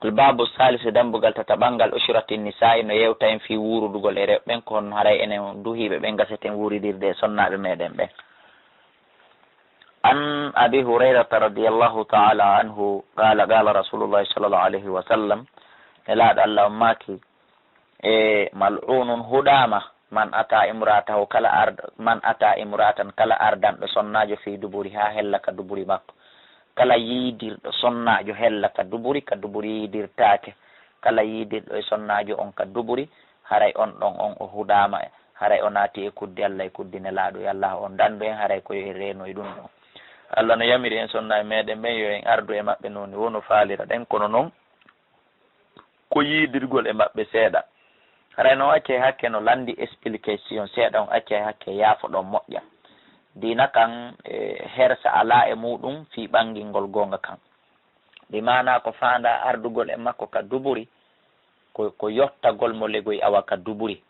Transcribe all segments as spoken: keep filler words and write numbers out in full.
Al-baabu saalis, e dammbugal tataɓal ngal, ushrati nisaa'i, no yewta en fii wuurudugol e rewɓe ɓen, ko honno haray enen duhiiɓe ɓen gaseten wuuridirde e sonnaaɓe meɗen ɓen. An Abi Hurayrata radiyallahu ta'ala anhu qaala, qaala Rasuulullaahi sallallaahu alayhi wa sallam, Nelaaɗo Allah on maaki, e, mal'uunun, huɗaama, man ataa imra'atahu, kala ard-, man ataa imra'atan, kala ardanɗo sonnaajo fii duburihaa, hella ka duburi makko. Kala yiidirɗo sonnaajo hella ka duburi, ka duburi yiidirtaake. Kala yiidirɗo e sonnaajo on ka duburi, haray on ɗon on o huɗaama, haray o naati e kuddi Allah e kuddi Nelaaɗo, yo Allah on danndu en, haray ko yo en reeno e ɗum ɗon. Allah no yamiri en sonnaaɓe meɗen ɓen yo en ardu e maɓɓe no woni, woo no faaliraɗen, kono non ko yiidirgol e maɓɓe seeɗa. Haray no accay hakke no lanndi explication seeɗa on, accay hakke yaafoɗon moƴƴa. Diina kan, e, hersa alaa e muuɗum fii ɓanngingol goonga kan. Bi maanaa ko faandaa ardugol e makko ka duburi, ko, ko yottagol mo legoy awa ka duburi.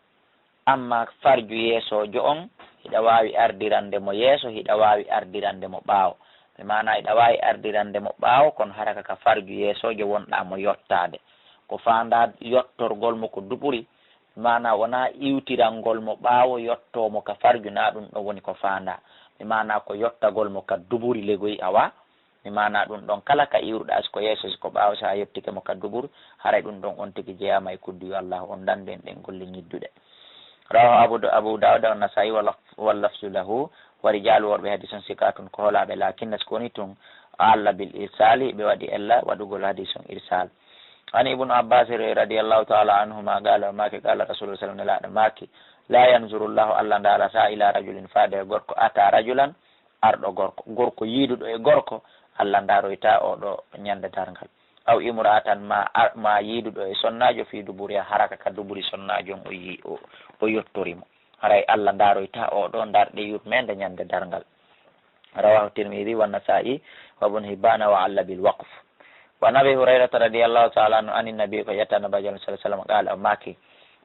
Ammaa farju yeesoojo on, hiɗa waawi ardirande mo yeeso, hiɗa waawi ardirande mo ɓaawo. Bi maanaa hiɗa waawi ardirande mo ɓaawo, kono hara ka, ka farju yeesoojo wonɗaa mo yottaade. Ko faandaa yottorgol mo ko duburi, bi maanaa wonaa iwtirangol mo ɓaawo, yottoo mo ka farju, naa ɗum ɗon woni ko faandaa. Bi maanaa ko yottagol mo ka duburi legoy awa, Bi maanaa ɗum ɗon, kala ka iwruɗaa, si ko yeeso, si ko ɓaawo, si a yottike mo ka dubur, haray ɗum ɗon on tigi jeyaama e kuddi, yo Allah on danndu en ɗen golle ñidduɗe. Rawaahu Abu Da-, Abu Daawuda wa Nasaa'i wa laf-, wa lafzu lahu, wa rijaalu worɓe hadiis on siqaatun ko hoolaaɓe, laakinna si ko woni tun, alla bil irsaali, ɓe waɗi ella waɗugol hadiis on irsaal. An Ibnu Abbaas radiyallaahu ta'aalaa anhumaa qaala, o maaki, qaala Rasuulullaahi sallallaahu alayhi wa sallam, Nelaaɗo maaki, laa yanzuru Allaahu, Allah ndaarataa, ilaa rajulin, faade e gorko, ataa rajulan, arɗo gorko. Gorko yiiduɗo e gorko, Allah ndaaroytaa oo ɗoo ñande darngal. Aw imra'atan, maa ar-, maa yiiduɗo e sonnaajo fii duburihaa, hara ka duburi sonnaajo on o yii-, o, o yottori mo. Haray Allah ndaaroytaa oo ɗoo ndarɗe yurmeende ñande darngal. Rawaahu Tirmidi wa Nasaa'i wa Ibnu Hibbaana wa alla bil waqf. Wa an Abi Hurayrata radiyallaahu ta'aalaa anhu anin Nabi, ko yetta Nabaajo sallallaahu alayhi wa sallam, qaala, o maaki,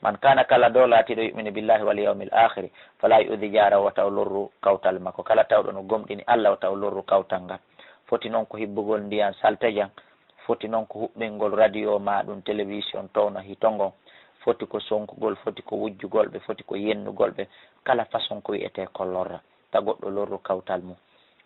Man kaana, kala dow laatiiɗo, yu'minu billaahi wal yawmil aakhiri, falaa yu'zi jaarahu, wata o lorru kawtal makko. Kala tawɗo no gomɗini Allah, wata o lorru kawtal ngal. Foti non ko hibbugol ndiyan saltejan, foti non ko huɓɓingol radio maa ɗum télévision towna hito ngon, foti ko sonkugol, foti ko wujjugol ɓe, foti ko yennugol ɓe, kala façon ko wi'etee ko lorra. Ta goɗɗo lorru kawtal mum.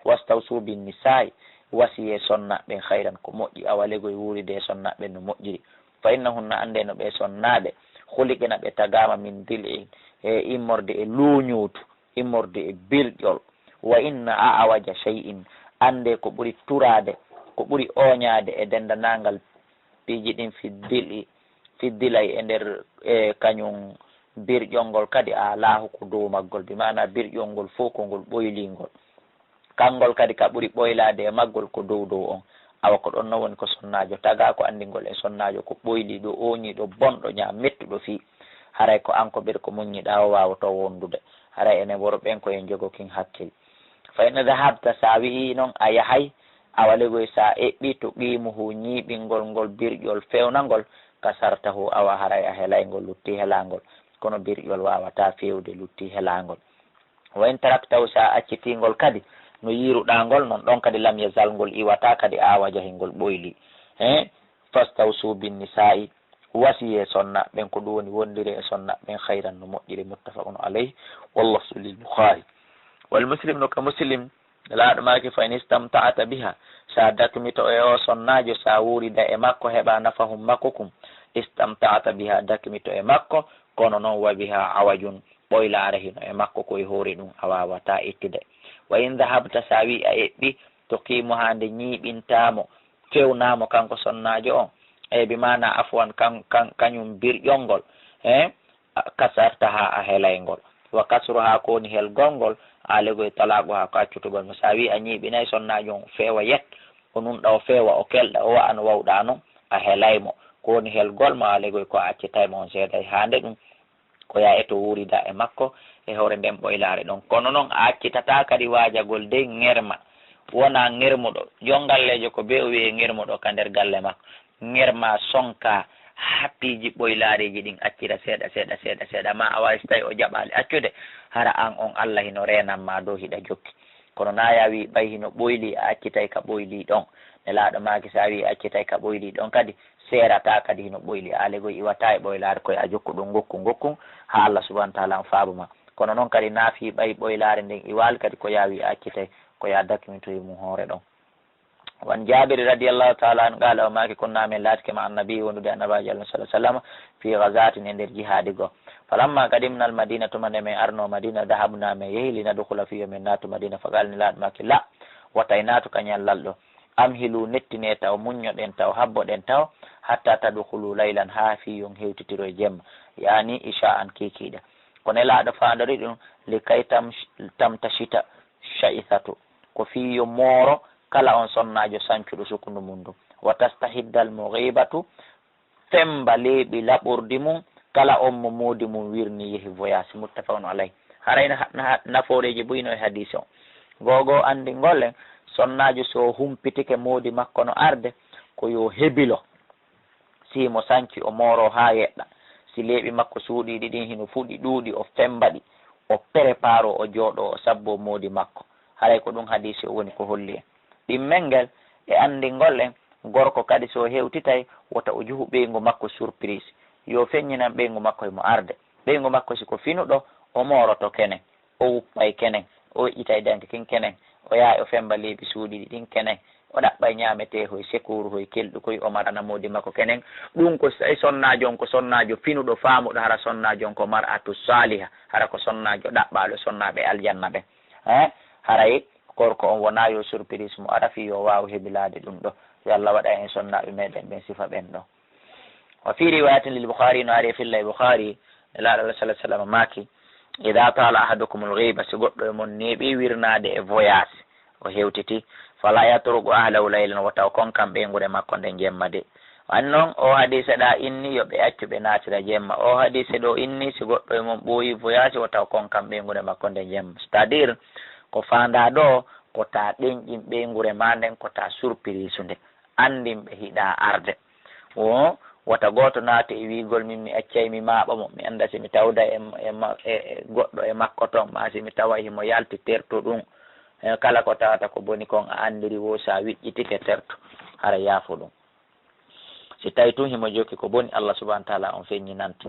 Wastawsu bin nisaa'i, wasiyee sonnaaɓe ɓen khayran, ko moƴƴi, awa legoy wuuride e sonnaaɓe ɓen no moƴƴiri. Fa innahunna, anndee no ɓee sonnaaɓe, khuliqna, ɓe tagaama, min dil'in, e immorde e luuñuutu, immorde e birƴol. Wa inna a'waja shay'in, anndee ko ɓuri turaade, ko ɓuri ooñaade e denndanangal piiji ɗin fi dil'i, fi dil'i e nder, e kañum birƴol ngol kadi, a'laahu, ko dow maggol, bi maanaa birƴol ngol fow ko ngol ɓoylingol. Kanngol kadi ka ɓuri ɓoylaade e maggol ko dow dow on. Awa ko ɗon non woni ko sonnaajo tagaa, ko anndingol e sonnaajo ko ɓoyliiɗo, ooñiiɗo, bonɗo, ñaa mettuɗo fii. Haray ko an ko ɓer ko muññiɗaa o waawotoo wondude. Haray enen worɓe ɓen ko en jogo kin hakkil. Fa in dhahabta, si a wi'ii non a yahay, awa legoy si a eɓɓii, tuqiimuhu, ñiiɓingol ngol birƴol, fewnangol, kasartahu, awa haray a helay ngol, luttii helaa ngol. Kono birƴol waawataa fewde, luttii helaa ngol. Wa in taraktahu, si a accitii ngol kadi, no yiiruɗaa ngol non, ɗon kadi lam yazal, ngol iwataa kadi, a'waja, hingol ɓoyli. He? Fastawsu bin nisaa'i, wasiyee sonnaaɓe ɓen, ko ɗum woni wondiree e sonnaaɓe ɓen, khayran, no moƴƴiri, muttafaqun alayhi, wal lafzu lil Bukhaari. Wal Muslim, no ka Muslim, Nelaaɗo maaki, fa in istamta'ta biha, si a dakmito e oo sonnaajo, si a wuurida e makko, heɓaa nafahun makko kun, istamta'ta biha, dakmito e makko, kono non wa biha awajun, ɓoylaare hino e makko, ko e hoore ɗum a waawataa ittude. Wa in dhahabta, si a wi'i a eɓɓi, tuqiimuhaa, nde ñiiɓintaa mo, fewnaa mo kanko sonnaajo on, e bi maanaa afwan, kan-, kan-, kañum birƴol ngol, eh, a-, kasartahaa, a helay ngol. Wa kasruhaa, ko woni helgol ngol, a'lagu, talaaquhaa, ko accutugol mo. Si a wi'i a ñiiɓinay sonnaajo on, feewa yet, o nunɗa, o feewa, o kelɗa, o wa'a no wawɗaa non, a helay mo. Ko woni helgol mo, a'lagu, ko a accitay mo on seeday haande ɗum. Ko yaa e to wuuridaa e makko e hoore nden ɓoylaare ɗon. Kono non a accitataa kadi waajagol dey ŋerma. Wonaa ŋermuɗo. Jon galleejo ko bee o wi'ee ŋermuɗo ka nder galle makko. Ŋerma sonka haa piiji ɓoylaareeji ɗin accira seeɗa, seeɗa, seeɗa, seeɗa. Maa a waawi si tawii o jaɓaali accude, hara an on Allah hino reenan maa dow hiɗa jokki. Kono naa yaa wi'i ɓay hino ɓoylii a accitay ka ɓoylii ɗon. Nelaaɗo maaki, so a wii a accitay ka ɓoyli ɗon kadi, seerataa kadi hino ɓoyli. Aale goy iwataa e ɓoylaare, koye a jokku ɗum ngokku, ngokku, haa Allah subhanahu wa taala on faabu ma. Kono noon kadi naafi ɓay ɓoylaare nden iwaali kadi ko yaa wii a accitay, ko yaa dakmintoy mum hoore ɗon. Wan Jaabiri radiyallahu taala anhu qaala, o maaki, kunnaa min laatike ma annabi wondude annabaajo Allah sallallahu alaihi wasallam fi ghazatin e nder jihaadi goo. Falamma qadimna al-Madina, tuma nde min arno Madina, dahabna min yehi li nadkhula fi yawmin naatu Madina, fa qaala Nelaaɗo maaki, la, wota e naatu ka ñallal ɗo. Amhilu, nettine taw, muññoɗen taw, habboɗen taw, hatta tadkhulu laylan, haa fii yon hewtitiro e jemma, yaani isha'an kiikiiɗe. Ko Nelaaɗo faandori ɗum, likay tam-, tamtashita sha'ithatu, ko fii yo mooro kala on sonnaajo sancuɗo sukundu mum ndun. Wa tastahiddal mughibatu, femba leeɓi laɓordi mum, kala on mo moodi mum wirni yehi voyage. Muttafaqun alayh. Haray na, na, nafooreeji buy no e hadiisi on. Googoo anndi ngollen, sonnaajo so humpitike moodi makko no arde, ko yo hebilo. Si himo sanci, o mooroo haa yeɗɗa. Si leeɓi makko suuɗiiɗi ɗin hino fuɗi ɗuuɗi, o femba ɗi, o préparo, o jooɗoo, o sabboo moodi makko. Haray ko ɗum hadiisi o woni ko holli en. Ɗimmel ngel e anndingol en, gorko kadi so hewtitay, wota o juhu ɓeyngu makko surprise. Yo feññinan ɓeyngu makko himo arde. Ɓeyngu makko si ko finuɗo, o mooroto kenen. O wuppay kenen, o weƴƴitay danki kin kenen, o yahay o femba leeɓi suuɗiiɗi ɗin kenen, o ɗaɓɓay ñaametee hoy, sekuuru hoy, kelɗu koy, o marana moodi makko kenen. Ɗum ko s-, e sonnaajo on, ko sonnaajo finuɗo, faamuɗo hara sonnaajo on ko mar'atu saaliha, hara ko sonnaajo ɗaɓɓaaɗo sonnaaɓe aljanna ɓen. Eh? Haray gorko on wonaa yo surprise mo ara fii yo waaw hebilaade ɗum ɗo. Yo Allah waɗa en sonnaaɓe meɗen ɓen sifa ɓen ɗo. Wa fi riwayatin lil Bukhari, no ari e filla e Bukhari, Nelaaɗo Allah sallallahu alaihi wasallam maaki, "Idha tala ahadukumul ghiba," si goɗɗo e mon neeɓi wirnaade e voyage, o hewtiti, "fala yatruku ahlahu laylan," wota o konkan ɓeynguure makko nden jemma de. An non, o hadiise ɗa inni yo ɓe accu ɓe naatira jemma. O hadiise ɗo inni si goɗɗo e mon ɓooyi voyage, wota o konkan ɓeynguure makko nden jemma. C'est-à-dire, ko faandaa ɗo, ko ta ɗenƴin ɓeynguure ma nden, ko ta surprise nde. Anndin ɓe hiɗa arde. O, wota gooto naatu e wiigol min mi accay mi maaɓa mo, mi annda si mi tawda e, e ma-, e, e goɗɗo e makko ton, maa si mi tawa himo yalti tertu ɗum. E, kala ko tawata ko boni kon a anndiri wo, sa wiƴƴitike tertu, hara yaafo ɗum. Si tawi tun himo jokki ko boni, Allah subhanahu wa taala on feññinante.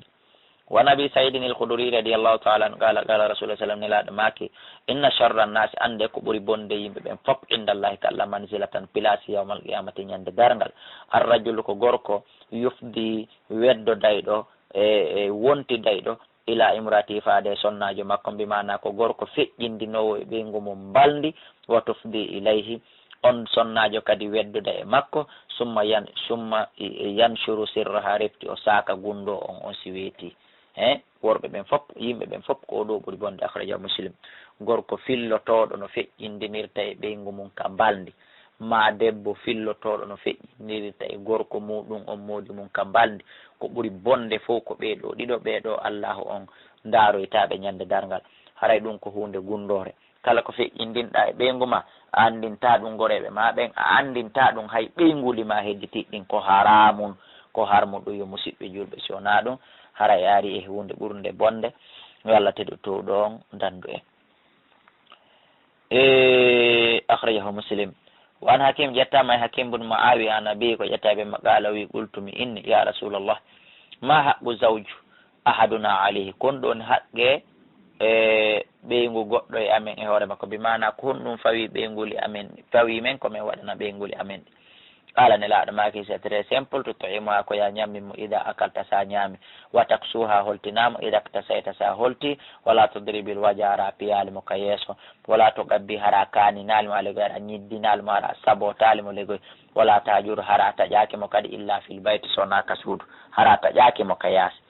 Wa an Abi Saidin al-Khudri radiyallahu taala anhu qala, qala Rasulullah sallam, Nelaaɗo maaki, "Inna sharra nnaasi," annde ko ɓuri bonde yimɓe ɓen fop, "inda Allahi," ka Allah, "manzilatan," place yawmal qiyamati, ñande darngal. "Ar-rajulu," ko gorko, "yufdi," weddodayɗo, e, e wontidayɗo, "ila imraati," faade e sonnaajo makko, bi maana ko gorko feƴƴindinoowo e ɓeyngu mum mbalndi, "wa tufdi ilayhi," on sonnaajo kadi weddoda e makko, "summa yan-, summa i-, yanshuru sirraha," refti o saaka gunndoo on, on si weeti. He, worɓe ɓen fop, yimɓe ɓen fop, ko o ɗo ɓuri bonde. Akhrajahu Muslim. Gorko fillotooɗo no feƴƴindinirta e ɓeyngu mum ka mbalndi, maa debbo fillotooɗo no feƴƴindirirta e gorko muuɗum on moodi mum ka mbalndi, ko ɓuri bonde fof ko ɓee ɗoo ɗiɗo, ɓee ɗoo Allaahu on ndaaroytaa ɓe ñande darngal. Haray ɗum ko huunde gunndoore. Kala ko feƴƴindinɗaa e ɓeyngu ma, a anndintaa ɗum goreeɓe ma ɓen, a anndintaa ɗum hay ɓeynguuli ma hedditiiɗi ɗin, ko haraamun, ko harmu ɗum, yo musiɓɓe juulɓe, si wonaa ɗum, hara e ari e huunde ɓurnde bonde, yo Allah teɗotoɗo on danndu en. E, akhrajahu Muslim. Wa an Hakim, ƴettaama e Hakim bun Muawiya, an Abi, ko ƴetta e ɓe ma-, qaala, wi, qultu, mi inni, ya Rasulallah, ma haqqu zawju ahaduna alayhi, kon ɗon haqqe e ɓeyngu goɗɗo e amen e hoore makko, bi maana ko honɗum fawi ɓeynguuli amen, fawi men ko men waɗana ɓeynguuli amen ɗi. Qaala, Nelaaɗo maaki, c'est très simple, tut'imuha, ko ya ñammin mo, ida akalta, sa ñaami, wa taksuha, holtinaa mo, ida iktasayta, sa holti, wala tadribil wajha, hara piyaali mo ka yeeso, wala tuqabbi, hara kaaninaali mo, alayhi, hara ñiddinaali mo, hara sabotaali mo, alayhi, wala tahjur, hara taƴaaki mo kadi, illa fil bayti, so wonaa ka suudu, hara taƴaaki mo ka yaasi.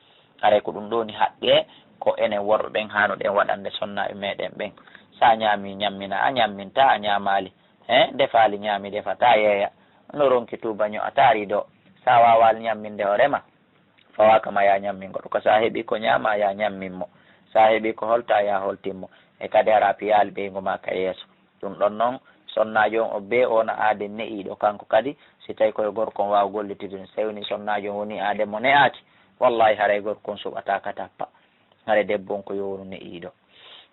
Haray ko ɗum ɗoo ni haqqe ko enen worɓe ɓen haanuɗen waɗande sonnaaɓe meɗen ɓen. Sa ñaami, ñammina, a ñamminta, a ñaamaali, he, defaali, ñaami, defataa, yeeya. No ronki tuuba, ño'ataa rido. Sa waawaali ñamminde hoore ma, fawaaka ma ya ñammin goɗɗo. Ko sa heɓi ko ñaama, ya ñammin mo. Sa heɓi ko holta, ya holtin mo. E kadi hara piyaali ɓeyngu ma ka yeeso. Ɗum ɗon non, sonnaajo on o bee o na aaden ne'iiɗo kanko kadi, si tawi ko e gorko on waawa gollitide ɗum. Si tawi woni sonnaajo on woni aaden mo ne'aaki, wallahi haray gorko on suɓataa ka tappa. Haray debbo on ko yo wonu ne'iiɗo.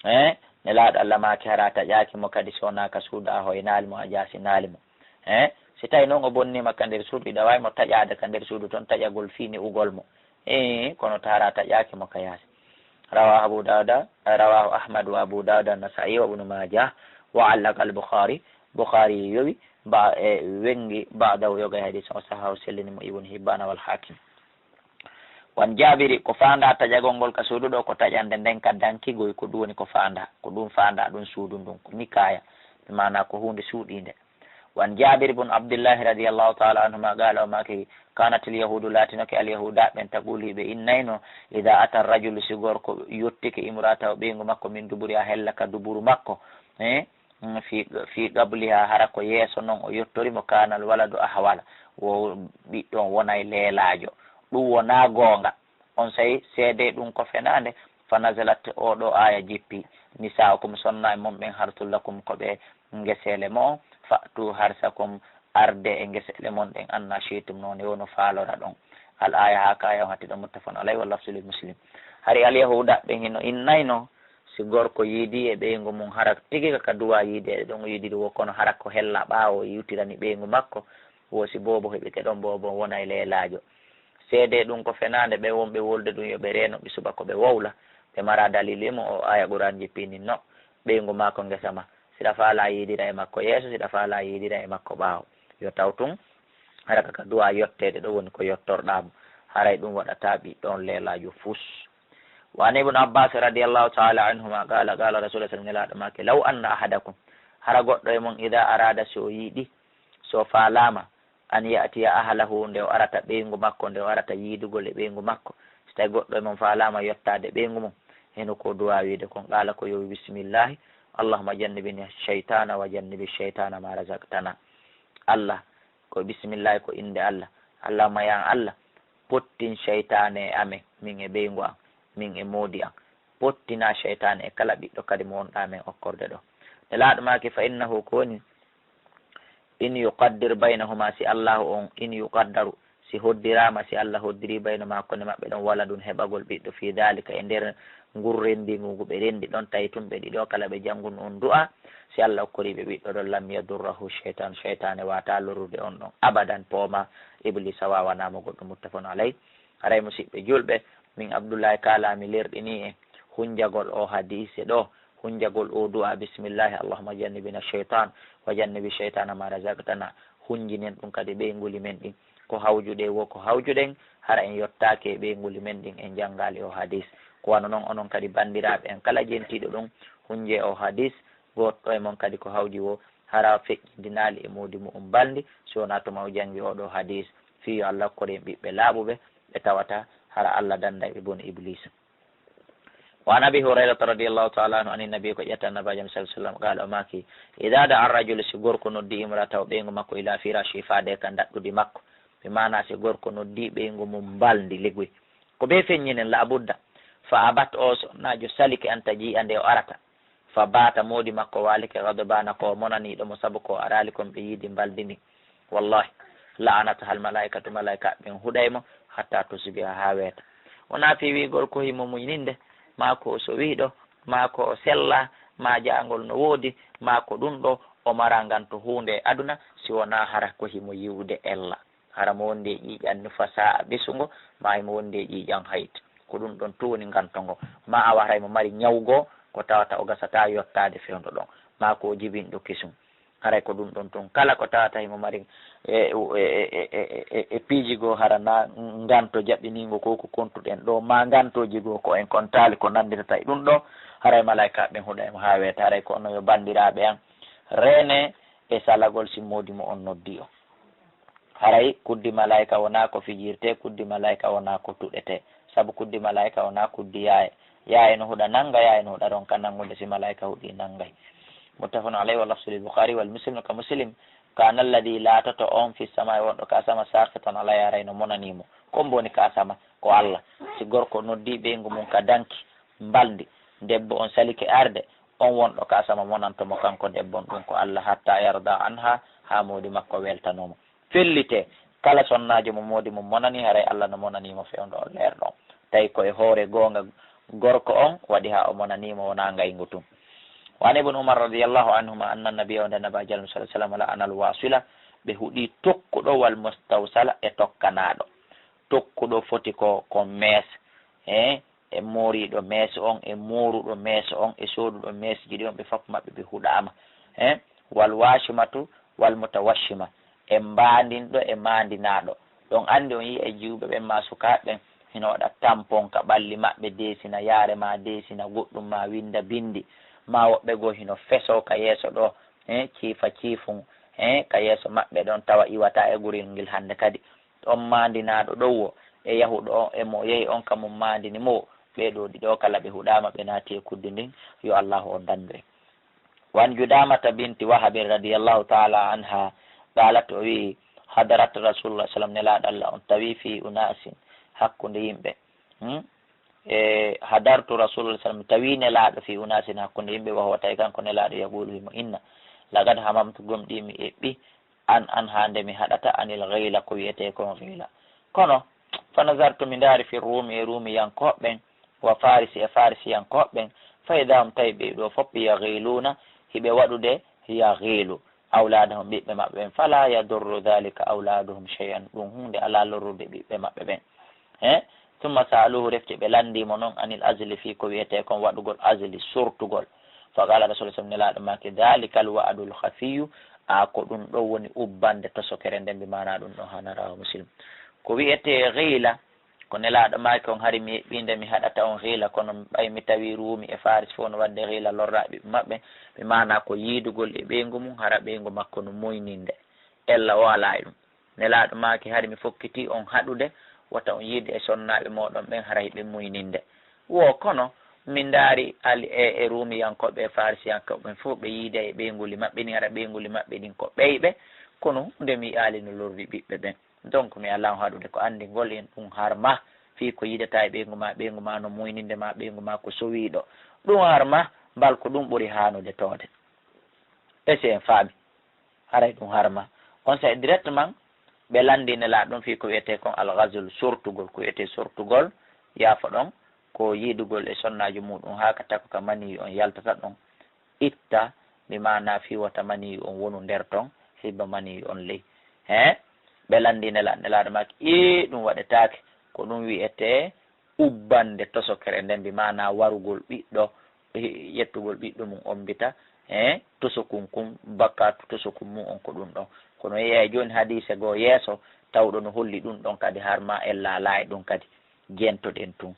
Eh, Nelaaɗo Allah maaki hara taƴaaki mo kadi, so wonaa ka suudu a hoynaali mo, a jaasinaali mo. Eh, Si tawi noon o bonniima ka nder suudu, hiɗa waawi mo taƴaade ka nder suudu toon, taƴagol fii ne'ugol mo. Ee, kono taara taƴaaki mo ka yaasi. Rawaahu Abu Daawuda, rawaahu Ahmad wa Abu Daawuda, Nasaa'i wa Ibnu Maajah, wa allaka al-Bukhaari. Bukhaari yowi, ba, e, wenngi, ba'dahu yoga e hadiis o, sahahu sellini mo Ibnu Hibbaana wal Haakim. Wan Jaabiri, ko faandaa taƴagol ngol ka suudu ɗoo, ko taƴande nden ka danki goy, ko ɗum woni ko faandaa. Ko ɗum faandaa ɗum suudu ndun, ko nikaaya. Bi maanaa ko huunde suuɗiinde. Wan Jaabir bun Abdillahi radiyallahu ta'ala anhuma qaala, o maaki, kaanatil yahuudu, laatinoke alyahuuda ɓen, taqulu, ɓe innayno, idaa ata rajulu, si gorko yottike, imra'atahu, ɓeyngu makko, min duburiha, hella ka duburu makko, eh, mm, fi, fi qabliha, hara ko yeeso non o yottori mo, kaanal waladu ahwala, wo ɓiɗɗo on wonay leelaajo. Ɗum wonaa goonga. Onsay seedee ɗum ko fenaande. Fa nazalat, oo ɗoo aaya jippi. Nisaa'ukum, sonnaaɓe mon ɓen, harsul lakum, ko ɓe ngeseele mo'on. Fa'tu harsakum, ardee e ngeseele mon ɗen, annaa shi'tum, no woni no faaloraɗon. Al aaya, haa ka aaya on hatti ɗon, muttafaqun alayhi, wal lafzu li Muslim. Hari alyahuuda ɓen hino innayno, si gorko yiidii e ɓeyngu mun, hara tigi ka duwaa yiideede ɗon o yiidiri woo, kono hara ko hella ɓaawo o yiwtirani ɓeyngu makko, woo si boobo heɓike ɗon, boobo on wonay leelaajo. Seedee ɗum ko fenaande, ɓe wonɓe wolde ɗum yo ɓe reeno ɓe suɓa ko ɓe wowla, ɓe maraa daliili e mum. Oo aaya Qur'aan jippini no, ɓeyngu maa ko ngesa maa. Si hiɗa faalaa yiidira e makko yeeso, si hiɗa faalaa yiidira e makko ɓaawo. Yo taw tun, hara ka duwaa yotteede ɗoo woni ko yottorɗaa mo. Haray ɗum waɗataa ɓiɗɗo on leelaajo fus. Wa an Ibn Abbaas radiyallahu ta'ala anhuma qaala, qaala Rasuulullaahi, Nelaaɗo maaki, law anna ahadakum, hara goɗɗo e mon, idaa araada, si o yiɗi, si o faalaama, an ya'tiya ahlahu, nde o arata ɓeyngu makko, nde o arata yiidugol e ɓeyngu makko. Si tawi goɗɗo e mon faalaama yottaade ɓeyngu mum, heno ko duwaa wiide kon, qaala, ko yo wi, bismillaahi, Allahumma jannibna shaytaana wa jannibi shaytaana ma razaqtana. Allah, ko bismillaahi, ko innde Allah. Allahumma, ya Allah, pottin seytaane e amen, min e ɓeyngu an, min e moodi an. Pottinaa seytaane e kala ɓiɗɗo kadi mo wonɗaa men okkorde ɗoo. Nelaaɗo maaki, fa innahu, ko woni, in yuqaddir baynahuma, si Allaahu on, in yuqaddaru, si hoddiraama, si Allah hoddirii, bayna, hakkunde maɓɓe ɗon, waladun, heɓagol ɓiɗɗo, fii daalika, e nder ngun renndingu ngu ɓe renndi ɗon, tawi tun ɓe ɗiɗo kala ɓe janngun on du'aa, si Allah okkorii ɓe ɓiɗɗo ɗon, lam yadurrahu shaytan, seytaane waawataa lorrude on ɗon abadan, poomaa Ibliisa waawanaa mo goɗɗum, muttafaqun alayh. Haray musiɓɓe julɓe, min Abdullahi kaalaami lerɗinii en hunjagol oo hadiise ɗoo, hunjagol oo du'aa, bismillaahi, Allahumma jannibna shaytan, wa jannibi shaytana ma razaqtana. Hunjinen ɗum kadi ɓeynguuli men ɗin. Ko hawjuɗen woo, ko hawjuɗen, hara en yottaaki e ɓeynguuli men ɗin, en janngaali oo hadiis. Ko wano non, onon kadi banndiraaɓe en, kala jentiiɗo ɗum, hunjee oo hadiis, gootɗo e mon kadi ko hawji woo, hara feƴƴindinaali e moodi mu'un mbalndi, si wonaa tuma o janngi oo ɗoo hadiis, fii yo Allah okkor en ɓiɓɓe laaɓuɓe, ɓe tawata hara Allah dannday ɓe bone Ibliisa. Wa an Abi Hurayrata radiyallahu ta'ala anhu, anin Nabi, ko ƴetta Nabaajo sallallahu alayhi wa sallam, qaala, o maaki, idaa da'a rajulu, si gorko noddi imra'atahu, ɓeyngu makko, ilaa firaashi, faade ka ndaɗɗudi makko, bi maanaa si gorko noddi ɓeyngu mum mbalndi liguy, ko bee feññinen, laa budda, fa abat, oo sonnaajo salike, an taji'a, nde o arata, fa baata, moodi makko waalike, ghadbaana, ko o monaniiɗo mo, sabu ko o araali kon ɓe yiidi mbalndi ndin. Wallaahi, la'anatahal malaa'ikatu, malaa'ikaaɓe ɓen huɗay mo, hattaa tusbiha, haa weeta. Wonaa fii wi'ugol ko himo muyninde, maa ko o sowiiɗo, maa ko o sellaa, maa ja'angol no woodi, maa ko ɗum ɗoo, o maraa nganto huunde e aduna, si wonaa hara ko himo yi'ude ella. Hara mo wondi e ƴiiƴan nufasaa ɓesungo, maa himo wondi e ƴiiƴan hayt. Ko ɗum ɗon tun woni nganto ngo. Maa awa haray mo mari ñaw goo, ko tawata o gasataa yottaade fewndo ɗon, maa ko o jibinɗo kesun. Haray ko ɗum ɗon tun. Kala ko tawata himo mari e, e, e piiji goo, hara na nganto jaɓɓiniingo ko ko kontuɗen ɗoo, maa ngantooji goo ko en kontaali ko nannditata e ɗum ɗoo, haray malaa'ikaaɓe ɓen huɗay mo haa weeta. Haray ko onon yo banndiraaɓe an, reenee e salagol si moodi mo on noddi on. Haray kuddi malaa'ika wonaa ko fijirtee, kuddi malaa'ika wonaa ko tuɗetee. Sabu kuddi malaa'ika wonaa kuddi yaaye. Yaaye no huɗa nannga, yaaye no huɗa ronka nanngude si malaa'ika huɗii nanngay. Muttafaqun alayhi, wa lafzu lil Bukhaari wal Muslim, ka Muslim, kaana alladhi, laatoto on fi samaa'i, wonɗo ka sama, saakitan alayhi, haray no monanii mo. Ko hombo woni ka sama? Ko Allah. Si gorko noddii ɓeyngu mum ka danki, mbalndi, debbo on salike arde, on wonɗo ka sama monanto mo kanko debbo on ɗum ko Allah, hatta yarda anha, haa moodi makko weltanoo mo. Fellitee, kala sonnaajo mo moodi mum monanii, haray Allah no monanii mo fewndo on leerɗo on. Tawi ko e hoore goonga gorko on waɗi haa o monanii mo, wonaa ngayngu tun. Wa an Ibn Umar radiyallahu anhuma anna nabiyya, wonde Nabaajo Alla sallallahu alayhi wa sallam, la'ana al-wasila, ɓe huɗi tokkuɗo wal mustawsala e tokkanaaɗo. Tokkuɗo foti ko, ko mees, he, e mooriiɗo mees on, e mooruɗo mees on, e sooduɗo mees jiɗi on, ɓe fof maɓɓe ɓe huɗaama. He, wal waashimatu, wal mutawashima, e mbaandinɗo, e maandinaaɗo. Ɗon anndi on yi'a e jiwɓe ɓen maa sukaaɓe ɓen, hino waɗa tampon ka ɓalli maɓɓe, deesina yaare maa, deesina goɗɗum maa, winnda binndi, maa woɓɓe goo hino fesoo ka yeeso ɗoo, he, ciifa ciifun, he, ka yeeso maɓɓe ɗon, tawa iwataa e gurel ngel hannde kadi. On maandinaaɗo ɗon wo, e yahuɗo on, e mo yehi on ka mum maandini mo, ɓee ɗoo ɗiɗo kala ɓe huɗaama, ɓe naati e kuddi ndin, yo Allaahu on dandu en. Wan Judaamata binti Wahabin radiyallaahu ta'aalaa anhaa, qaalat, o wi'i, hadarat Rasuulullaahi sallam, Nelaaɗo Alla on tawi fii unaasin, hakkunde yimɓe. Hmm? E hadartu Rasuulullaahi sallam, mi tawi Nelaaɗo fii unaasin, hakkunde yimɓe, wa huwa, tawi kanko Nelaaɗo, yaquulu, himo inna, laqad hamamtu, gomɗii mi eɓɓi, an, an haa nde mi haɗata, anil ghiila, ko wi'etee kon ghiila. Kono, fa nazartu, mi ndaari, fi ruumi, e ruumiyankooɓe ɓen, wa farisi, e farisiyankooɓe ɓen, fa idaa hum, tawi ɓe ɗoo fof, yaghiiluuna, hiɓe waɗude yaghiilu, awlaadahum, ɓiɓɓe maɓɓe ɓen, falaa yadurru dhaalika awlaadahum shay'an, ɗum huunde alaa lorrude ɓiɓɓe maɓɓe ɓen. He? Summa sa'aluuhu, refti ɓe lanndii mo non, anil azli, fii ko wi'etee kon waɗugol azli, sortugol. Fa qaala Rasuulullaahi sallam, Nelaaɗo maaki, dhaalikal wa'dul khafiyyu, a ko ɗum ɗon woni ubbande tosokere nden, bi maanaa ɗum ɗon haanaa, rawaahu Muslim. Ko wi'etee ghiila, ko Nelaaɗo maaki on, hari mi eɓɓii nde mi haɗata on ghiila, kono ɓay mi tawii ruumi e faris fof no waɗde ghiila lorra ɓiɓɓe maɓɓe, bi maanaa ko yiidugol e ɓeyngu mum, hara ɓeyngu makko no moyninde. Ella o alaa e ɗum. Nelaaɗo maaki, hari mi fokkitii on haɗude, wota on yiidu e sonnaaɓe mooɗon ɓen, hara hiɓe muyninde. Wo kono, min ndaari ali e, e ruumiyankooɓe e farisiyankooɓe ɓen fof, ɓe yiida e ɓeynguuli maɓɓe ɗin, hara ɓeynguuli maɓɓe ɗin ko ɓeyɓe, kono huunde mi yi'aali no lorri ɓiɓɓe ɓen. Donc, mi alaa on haɗude ko anndingol en ɗum harma, fii ko yiidata e ɓeyngu maa, ɓeyngu maa no muyninde maa, ɓeyngu maa ko sowiiɗo. Ɗum harma, mbal ko ɗum ɓuri haanude toode. Est-ce que en faami? Haray ɗum harma. On saa'i directement, ɓe lanndii Nelaaɗo ɗum fii ko wi'etee kon al-ghazl, sortugol. Ko wi'etee sortugol, yaafo ɗon, ko yiidugol e sonnaajo muuɗum haa ka tako ka maniyu on yaltata ɗon, itta, bi maanaa fii wota maniyu on wonu nder ton, hibba maniyu on ley. He? Ɓe lanndii Nela-, Nelaaɗo maaki, ii, ɗum waɗetaake. Ko ɗum wi'etee ubbande tosokere nden, bi maanaa warugol ɓiɗɗo, he-, yettugol ɓiɗɗo mum ombita, he, tosokun kun, bakkaatu tosokun mum on ko ɗum ɗon. Kono yeeya jooni hadiise goo yeeso, tawɗo no holli ɗum ɗon kadi, har ma en laalaa e ɗum kadi, jentoɗen tun.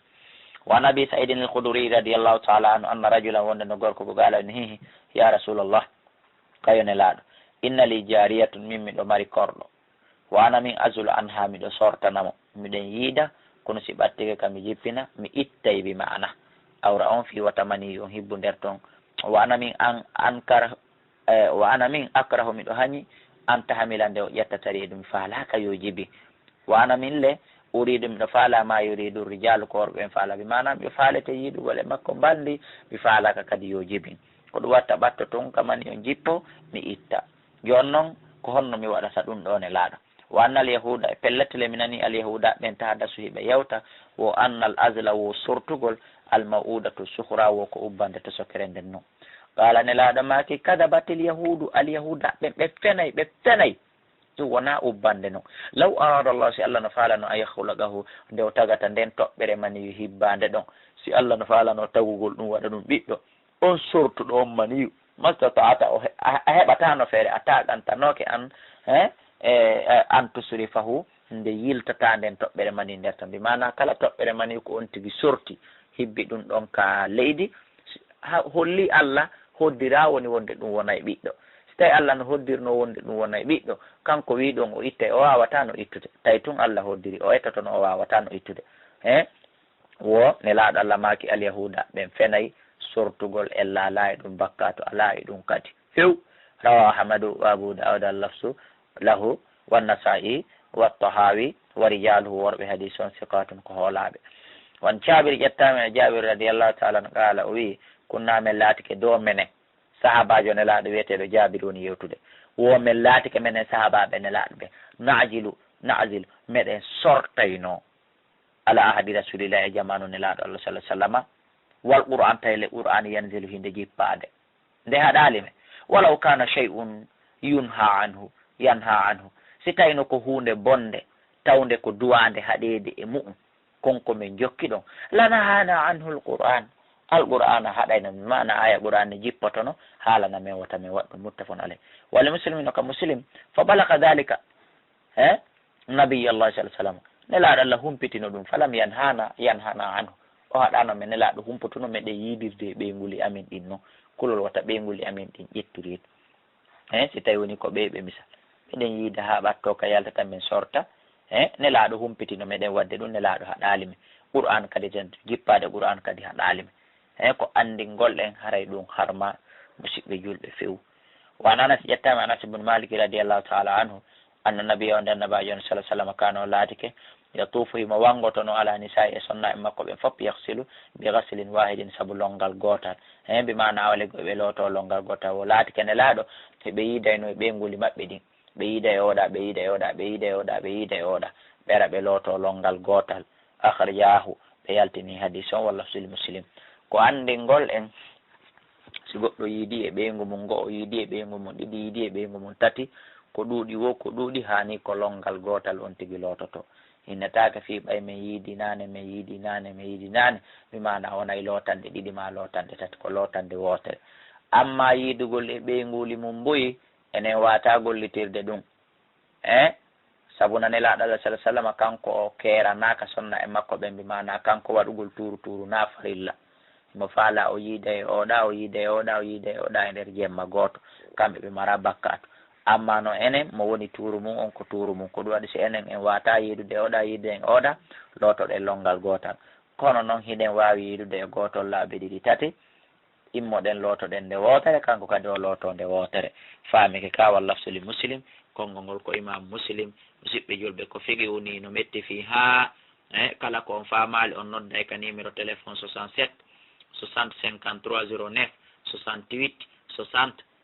Wa an Abi Sa'idin al-Khudri radiyallahu ta'ala anhu anna rajulan, wonde no gorko go qaala, o wi'i, "Ya Rasulallah, kayo Nelaaɗo, inna li jariyatun, min miɗo mari korɗo. Wa ana min azulu anha, miɗo sortana mo, miɗen yiida, kono si ɓattike ka mi jippina, mi ittay bi maana awra on fii wata mani on hibbu nder ton. Wa ana min an, an kar-, eh, wa ana min akrahu, miɗo hañi, an tahamila, nde o ƴettata reedu, mi faalaaka yo jibi. Wa ana min le, uridu, miɗo faala, ma yuridu rijalu, ko worɓe ɓen faala, bi maana miɗo faalete yiidugol e makko mbalndi, mi faalaaka kadi yo jibin. Ko ɗum watta ɓatto tun ka mani on jippo, mi itta. Jooni non, ko honno mi waɗata ɗum ɗoo Nelaaɗo?" Wa annal yahuuda, e pellet le mi nanii al yahuuda ɓen tahaddasu hiɓe yewta, wo annal azla wo sortugol, al maw'udatu sukhra wo ko ubbande to sokere nden non. Qaala Nelaaɗo maaki, "Kadabatil yahuudu, al yahuuda ɓen ɓe fenay, ɓe fenay. Ɗum wonaa ubbande non. Law arada Allah, si Allah no faalano, an yakhluqahu, nde o tagata nden toɓɓere maniyu hibbaande ɗon. Si Allah no faalano tagugol ɗum, waɗa ɗum ɓiɗɗo, on sortuɗo on maniyu, mastata'ata, o he-, a, a heɓataano feere, a taaɗantanooke an, he, e, e, an tusrifahu, nde yiltataa nden toɓɓere mani nder ton." Bi maana kala toɓɓere mani ko on tigi sorti, hibbi ɗum ɗon ka leydi, ha, holli Allah hoddiraa woni wonde ɗum wonay ɓiɗɗo. Si tawi Allah no hoddirno wonde ɗum wonay ɓiɗɗo, kanko wii ɗon o ittay, o waawataa no ittude. Tawi tun Allah hoddiri, o ettoto no o waawataa no ittude. He? Wo Nelaaɗo Allah maaki, al yahuuda ɓen fenay sortugol, ella alaa e ɗum bakkaatu, alaa e ɗum kadi. Few. Rawa Ahmadu wa Abu Dawud, al lafsu lahu, wa Nasa'i, wa Tahawi, wa rijaluhu, worɓe hadiis on, siqatun, ko hoolaaɓe. Wan Jaabir, ƴettaama e Jaabir radiyallahu ta'ala anhu, qaala, o wi'i, "Kunna, men laatike do menen." Sahaabaajo Nelaaɗo wi'eteeɗo Jaabir woni yewtude. Wo men laatike menen sahaabaaɓe Nelaaɗo ɓe. Na'jilu, na'zil, meɗen sortayno. Ala ahadi Rasulillahi, e jamaanu Nelaaɗo Allah sallallahu alaihi wasallama. Wal Qur'an, tawi le Qur'an yanzilu hinde jippaade. Nde haɗaali men. Walaw kana shay'un yunha anhu. Yanha anhu. Si tawino ko huunde bonde, tawnde ko duwaande haɗeede e mu'un, kon ko men jokki ɗon. Lanahana anhu alquran. Alqur'aana haɗayno men, maana aya Qur'aan ne jippotono, haalana men wota men waɗ ɗum, muttafaqun alayh. Wali muslimino ka Muslim, fa balaga dhalika, eh, Nabiyallah sallallahu alaihi wasallam. Nelaaɗo Allah humpitino ɗum, falam yanhana, yanhana anhu. O haɗano men, Nelaaɗo humputuno meɗen yiidirde e ɓeynguuli amen ɗin non. Kulol wota ɓeynguuli amen ɗin ƴettu reedu. Eh, si tawi woni ko ɓe ɓe misal. Meɗen yiida haa ɓatto ka yaltata men sorta. Eh, Nelaaɗo humpitino meɗen waɗde ɗum, Nelaaɗo haɗaali men. Qur'aan kadi ten, jippaade Qur'aan kadi haɗaali men. Eh, ko anndingol en haray ɗum harma, musiɓɓe julɓe few. Wa an Anas, ƴettaama Anas ibn Malik radiyallahu ta'ala anhu, anna nabiyya, on Annabaajo on sallallahu alaihi wasallam, kana, o laatike, yatufu, himo wanngotono, ala nisa'i, e sonnaaɓe makko ɓen fof, yaghsilu bi ghaslin wahidin, sabu lonngal gootal. Heen bi maana wale ɓe looto lonngal gootal. O laatike Nelaaɗo, ɓe yiidayno e ɓeynguuli maɓɓe ɗin. Ɓe yiida e oɗa, ɓe yiida e oɗa, ɓe yiida e oɗa, ɓe yiida e oɗa. Ɓera ɓe looto lonngal gootal. Akhrajahu, ɓe yaltini hadis on, walla fil Muslim. Ko anndingol en, si goɗɗo yiidi e ɓeyngu mum go'o, yiidi e ɓeyngu mum ɗiɗi, yiidi e ɓeyngu mum tati, ko ɗuuɗi wo, ko ɗuuɗi, haani ko lonngal gootal on tigi loototo. Hinnataake fii ɓay men yiidi naane, men yiidi naane, men yiidi naane, bi maana wonay lootande ɗiɗi maa lootande tati, ko lootande wootere. Amma yiidugol e ɓeynguuli mum mbuyi, enen waata gollitirde ɗum. Eh? Sabu na Nelaaɗo Allah sallallahu alaihi wasallam, kanko o keeranaaka sonna e makko ɓen, bi maana kanko waɗugol tuuru tuuru na farilla. Himo faala o yiida e oɗa, o yiida e oɗa, o yiida e oɗa e nder jemma gooto. Kamɓe ɓe mara bakkaatu. Amma no enen, mo woni tuuru mum on ko tuuru mum. Ko ɗum waɗi si enen en waata yiidude e oɗa, yiida e oɗa, lootoɗen lonngal gootal. Kono non hiɗen waawi yiidude e gootol laabi ɗiɗi tati, immoɗen lootoɗen nde wootere, kanko kadi o looto nde wootere. Faamike ka, wal lafzu li Muslim, konngol ngol ko Imam Muslim. Musiɓɓe julɓe, ko fiqhu ni no metti fii haa, eh, kala ko on faamaali, on nodday ka numéro téléphone soixante-sept soixante cinquante-trois zéro neuf, soixante-huit soixante